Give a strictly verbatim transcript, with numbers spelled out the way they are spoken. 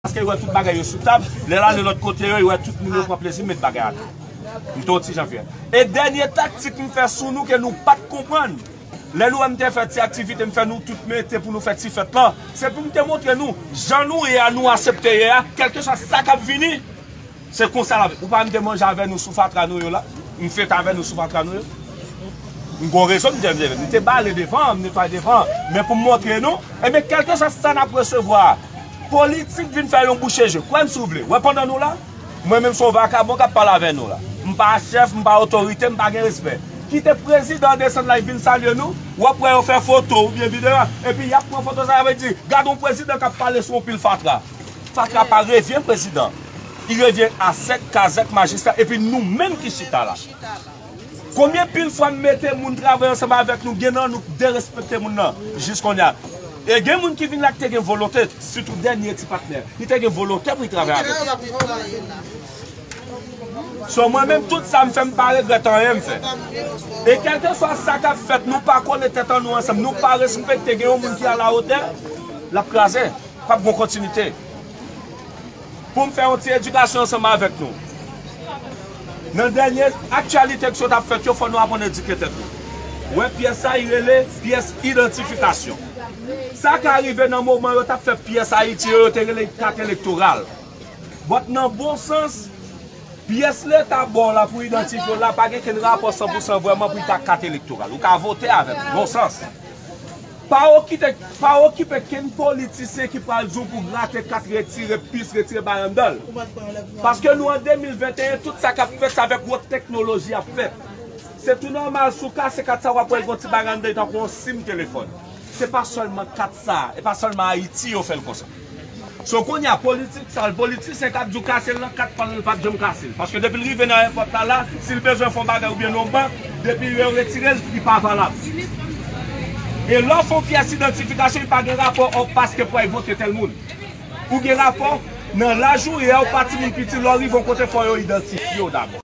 Paske yo wè tout bagay yo sou tab, lè l ale lòt kote yo, yo wè tout moun yo pran plezi met bagay atè. M te yon ti jan fyè. E dènye taktik m fè sou nou ke nou pa t konprann. Lè nou wè m te fè ti aktivite m fè nou tout mete pou nou fè ti fèt lan, se pou m te montre nou jan nou ye a, nou aksepte ye a, kèlkeswa sa k ap vini, se konsa l ap. Ou pa m te manje avè nou sou fatra nou yo la? M fete avè nou sou fatra nou yo? M gon rezon m te, m te bale devan, m netwaye devan. Men pou m montre nou, ebyen, kèlkeswa sa n ap resevwa, politik vin fè yon bouche je. Kwè m si w vle. Wè pandan nou la, mwen menm se yon vakabon k ap pale avè nou la. M pa chèf, m pa otorite, m pa gen respè. Kite prezidan desann la, l vin salye nou, w ap wè yo fè foto oubyen videyo, epi y ap pran foto sa, y ap di, gade yon prezidan k ap pale sou yon pil fatra. Fatra pa revyen prezidan. Li revyen a sèk, kazèk, majistra, epi nou menm ki chita la. Konbyen pil fwa m mete moun travay ansanm avèk nou, gen nan nou k derespekte moun nan, jis kounye a. E gen moun ki vin la k te gen volonte, sitou dènye ti patnè, li te gen volonte pou li travay avèk nou. So, mwen menm, tout sa m fè, m pa regrèt anyen m fè. E kèlkeswa sa k ap fèt, nou pa kole tèt an nou ansanm, nou pa respekte, gen yon moun ki alawotè, l ap kraze, p ap gon kontinite. Pou m fè yon ti edikasyon ansanm avèk nou. Nan dènye aktyalite ki sot ap fèt yo, fò nou aprann edike tèt nou. Wè pyès sa, li rele pyès idantifikasyon. Sa ka rive nan moman yo t ap fè pyès Ayiti yo, yo te rele kat elektoral. But nan bon sans, pyès Leta ba w la pou idantifye w la pa gen kenn rapò san pou san vrèman pou li ta kat elektoral. Ou ka vote avè l, bon sans. Pa okite, pa okipe kenn politisyen ki pral di w pou grate kat, retire pis, retire bagay anndan l. Paske nou an de mil venteyen, tout sa k ap fèt se avèk wòt teknoloji ap fèt. Se tou nòmal, si w kase kat sa, w ap wè l gon ti bagay anndan li tankou yon sim telefòn. Se pa sèlman kat sa, e pa sèlman Ayiti yo fè l konsa. So, kounye a, politik sa l, politisyen k ap di w kase l nan kat pa l, l p ap janm kase l. Paske depi l rive nan ayewopò la, si l bezwen fè yon bagay oubyen nan yon bank, depi yo retire l, li pa valab. E lè w fè yon pyès idantifikasyon, li pa gen rapò, o, paske pou al vote tèl moun. Ou gen rapò nan laj ou ye a, ou pa timoun piti, lè w rive yon kote, fò yo idantifye w dabò.